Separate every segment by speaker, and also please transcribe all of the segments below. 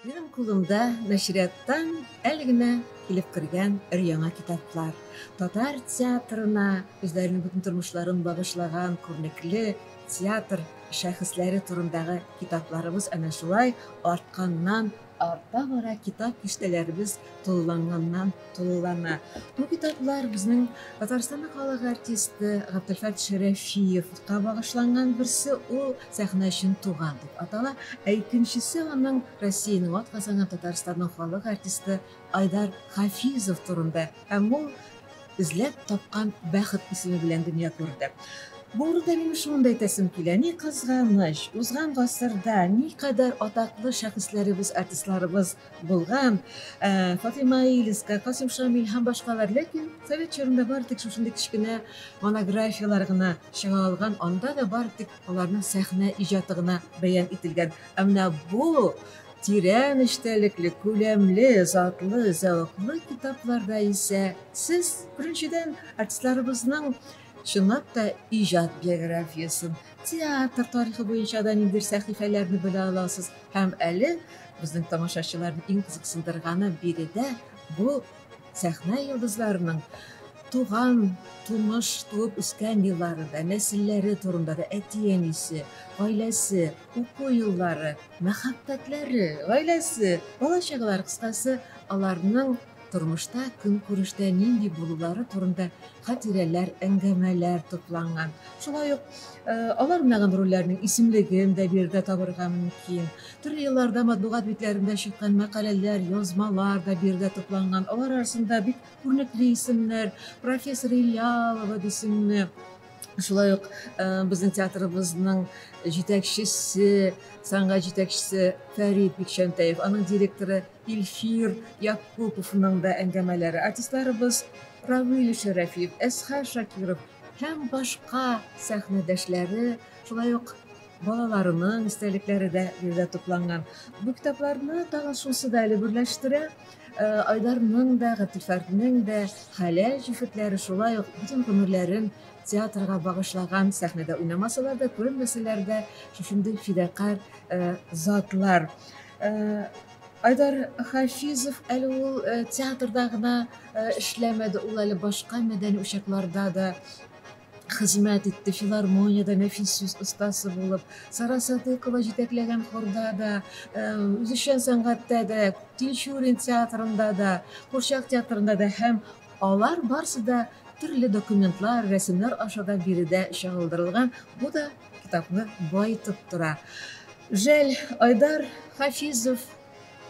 Speaker 1: Минем кулымда нәшрияттан әле генә килеп кергән өр-яңа китаплар. Татар театрына үзләренең бөтен тормышларын багышлаган күренекле театр шәхесләре турындагы китапларыбыз әнә шулай артканнан арта бара, китап киштәләребез тулыланганнан тулылана. Бу китаплар безнең Татарстанның халык артисты Габделфәт Шәрәфиевка багышланган. Берсе ул «Сәхнә өчен туган» дип атала, ә икенчесе аның Россиянең атказанган, Татарстанның халык артисты Айдар Хафизов турында һәм ул «Эзләп тапкан бәхет» исеме белән дөнья күрде. Бу урында минем шуны да әйтәсем килә, ни кызганыч, узган гасырда никадәр атаклы шәхесләребез, артистларыбыз булган, Фатыйма Илиска, Касыйм Шамил һәм башкалар, ләкин совет чорында бары тик шушындый кечкенә монографияләр гына чыга алган, анда да бары тик аларның сәхнә иҗаты гына бәян ителгән. Ә менә бу тирән эчтәлекле, күләмле, затлы, зәвыклы китапларда исә сез, беренчедән, артистларыбызның чынлап та иҗат биографиясен, театр тарихы буенча да ниндидер сәхифәләрне белә аласыз. Һәм әле безнең тамашачыларны иң кызыксындырганы биредә бу сәхнә йолдызларының туган, тумыш, туып үскән еллары да, нәселләре турында да, әти-әнисе, гаиләсе, уку еллары, мәхәббәтләре, гаиләсе, бала-чагалары, кыскасы, аларның тормышта, көнкүрештә нинди булулары турында хатирәләр, әңгәмәләр тупланган. Шулай ук алар уйнаган рольләрнең исемлеген дә биредә табырга мөмкин. Төрле елларда матбугат битләрендә чыккан мәкаләләр, язмалар да биредә тупланган. Алар арасында бик күренекле исемнәр, профессор Ильялова дисеңме, шулай ук безнең театрыбызның җитәкчесе, сәнгать җитәкчесе Фәрит Бикчәнтәев, аның директоры Илфир Якуповның да әңгәмәләре, артистларыбыз Равил Шәрәфиев, Әсхәр Шакиров һәм башка сәхнәдәшләре, шулай ук балаларының истәлекләре дә биредә тупланган. Бу китапларны тагын шунысы да әле берләштерә. Айдарның да, Габделфәртнең дә хәләл җефетләре шулай ук бөтен гомерләрен театрга багышлаган, сәхнәдә уйнамасалар да, күренмәсәләр дә, шушындый фидакарь затлар. Айдар Хафизов әле ул театрда гына эшләмәде, ул әле башка мәдәни учакларда да хезмәт итте, филармониядә нәфис сүз остасы булып, Сара Садыкова җитәкләгән хорда да, үзешчән сәнгатьтә дә, Тинчурин театрында да, Курчак театрында да, һәм алар барсы да төрле документлар, рәсемнәр аша да биредә чагылдырылган. Бу да китапны баетып тора. Жәл, Айдар Хафизов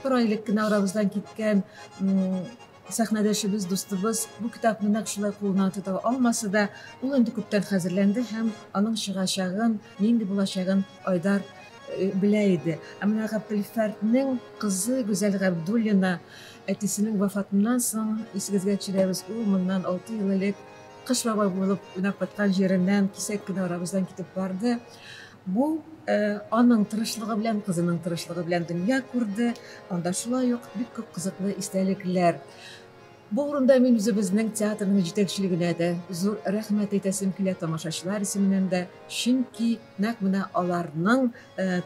Speaker 1: бер ай элек кенә арабыздан киткән сәхнәдәшебез, дустыбыз бу китапны нәкъ шулай кулына тота алмаса да, ул инде күптән хәзерләнде һәм аның чыгачагын, нинди булачагын Айдар белә иде. Ә менә Габделфәртнең кызы Гүзәл Габдуллина әтисенең вафатыннан соң, исегезгә төшерәбез, ул моннан 6 ел элек Кыш бабай булып уйнап кайткан җиреннән кисәк кенә арабыздан китеп барды. Бу аның тырышлыгы белән, кызының тырышлыгы белән дөнья күрде. Анда шулай ук бик күп кызыклы истәлекләр. Бу урында мин үзебезнең театрның җитәкчелегенә дә зур рәхмәт әйтәсем килә, тамашачылар исеменнән дә, чөнки нәкъ менә аларның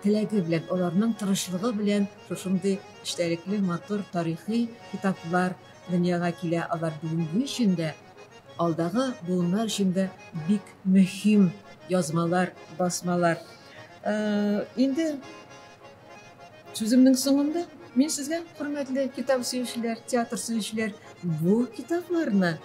Speaker 1: теләге белән, аларның тырышлыгы белән шушындый эчтәлекле, матур тарихи китаплар дөньяга килә. Алар бүгенге өчен дә, алдагы буыннар өчен дә бик мөһим язмалар, басмалар. Инде сүземнең соңында мин сезгә, хөрмәтле китап сөючеләр, театр сөючеләр, бу китапларны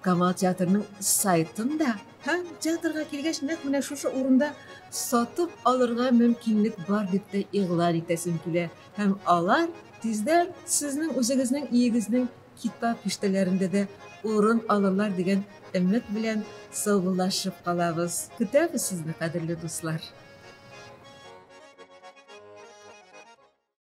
Speaker 1: Камал театрының сайтында һәм театрга килгәч нәкъ менә шушы урында сатып алырга мөмкинлек бар дип тә игълан итәсем килә. Һәм алар тиздән сезнең үзегезнең өегезнең китап киштәләрендә дә урын алырлар дигән өмет белән саубуллашып калабыз. Көтәбез сезне, кадерле дуслар!